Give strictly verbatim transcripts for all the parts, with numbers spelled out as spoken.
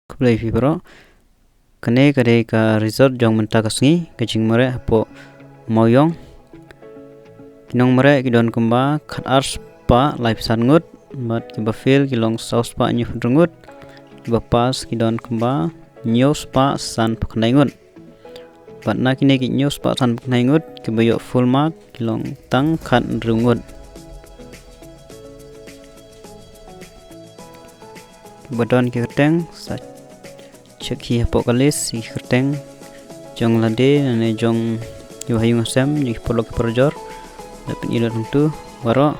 Khublei phi baroh. Kane ka dei ka result jong mynta ka sngi, ka jingmareh hapoh Mawiong. Ki nongmareh ki don kumba khat ar spah laiphew san ngut, bad kiba fail ki long saw spah hynñiewphew hynriew ngut, kiba pass ki don kumba hynñiew spah sanphew khyndai ngut. Bad na kine ki hynñiew spah sanphew khyndai ngut, kiba ïoh full mark ki long tang khathynriew ngut. Kiba don ki kyrteng, sa check hi hapoh ka list, ki kyrteng jong lade, ne jong ki ba ha ïing ha sem, jong ki paralok ki parajor. Lada phin ïoh hangtu baroh,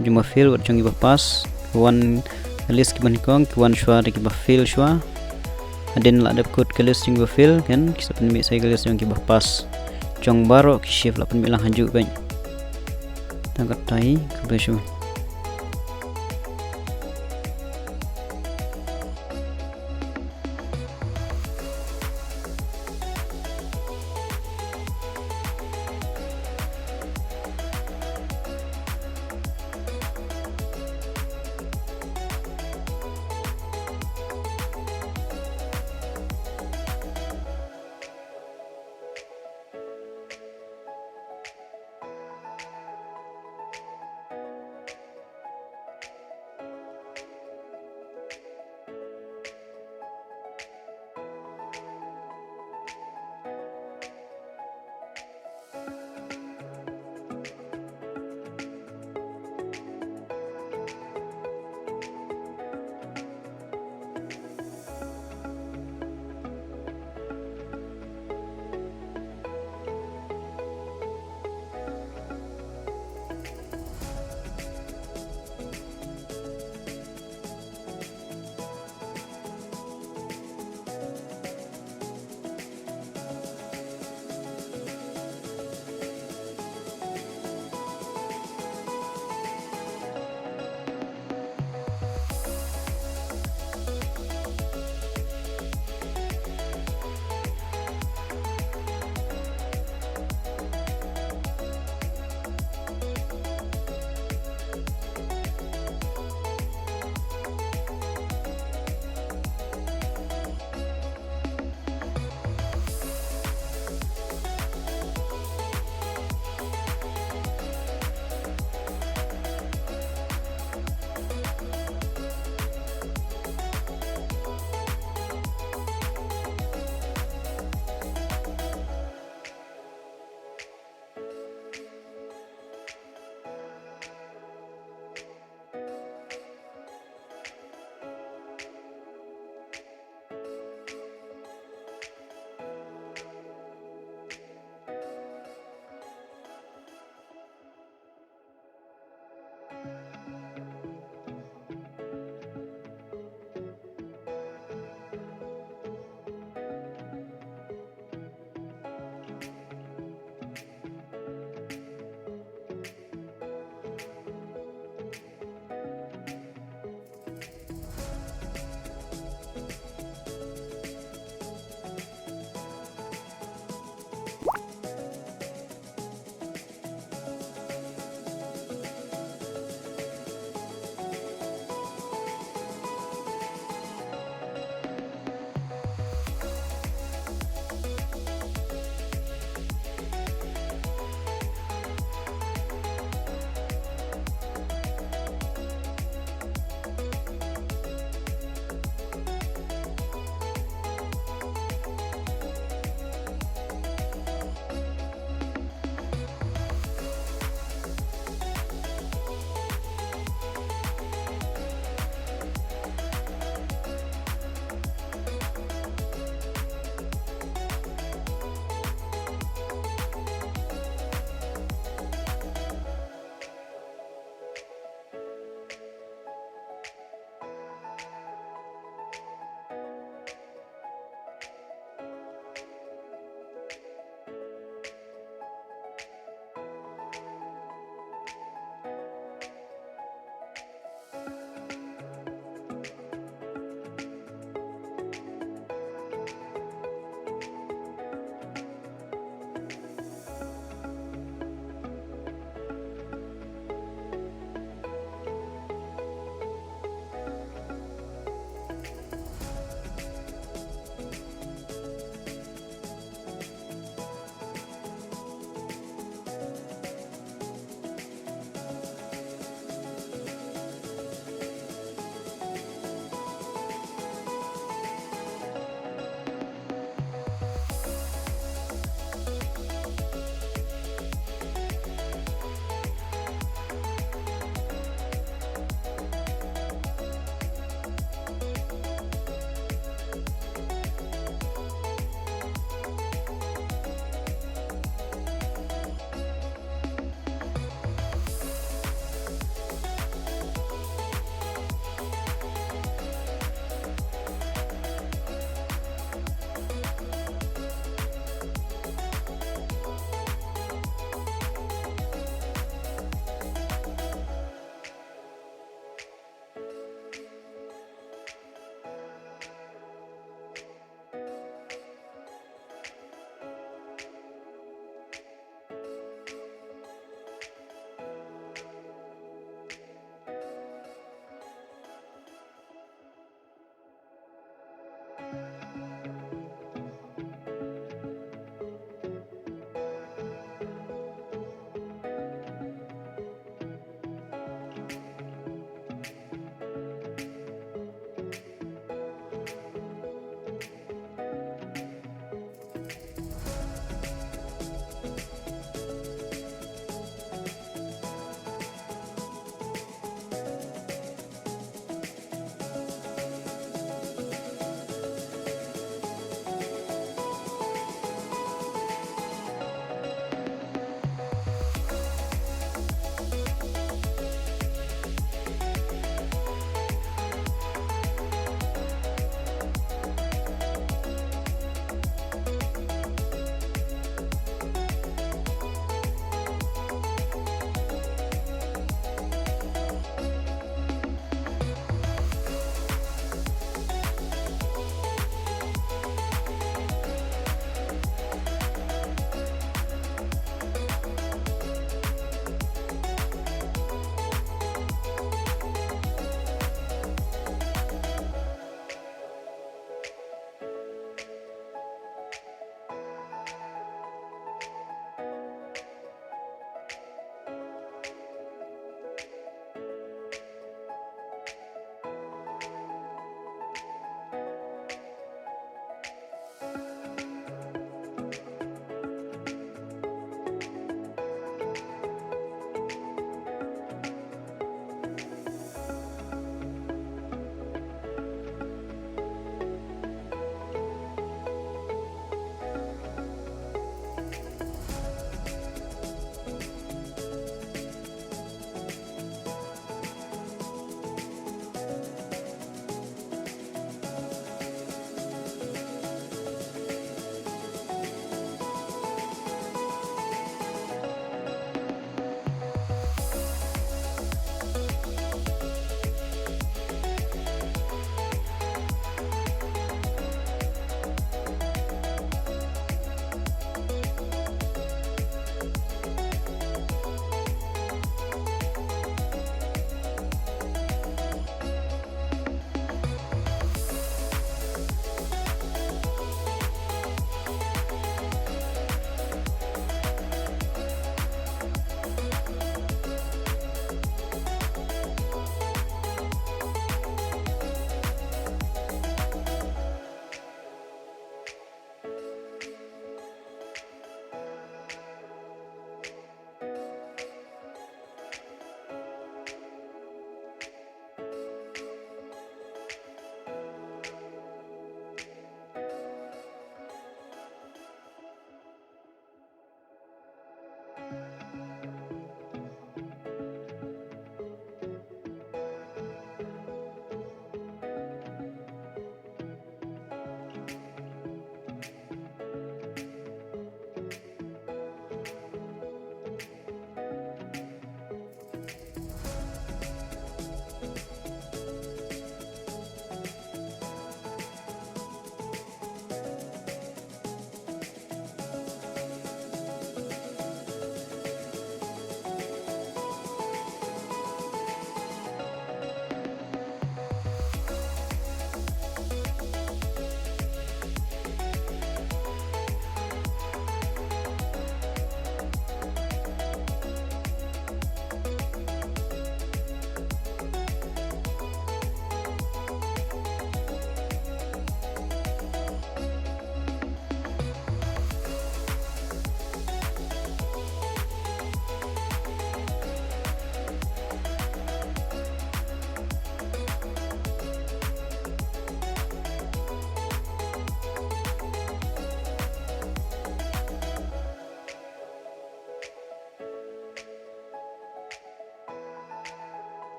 jong ba fail bad jong ki ba pass. Ki wan ka list kiba nyngkong, ki wan shuwa da ki ba fail shuwa. Hadien la dep kut ka list jong ki ba fail, kan, ki sa pynmih sa ïa ka list jong ki ba pass. Jong baroh ki shift la pynmih lang hajuh beit. Tang katei, khublei shibun.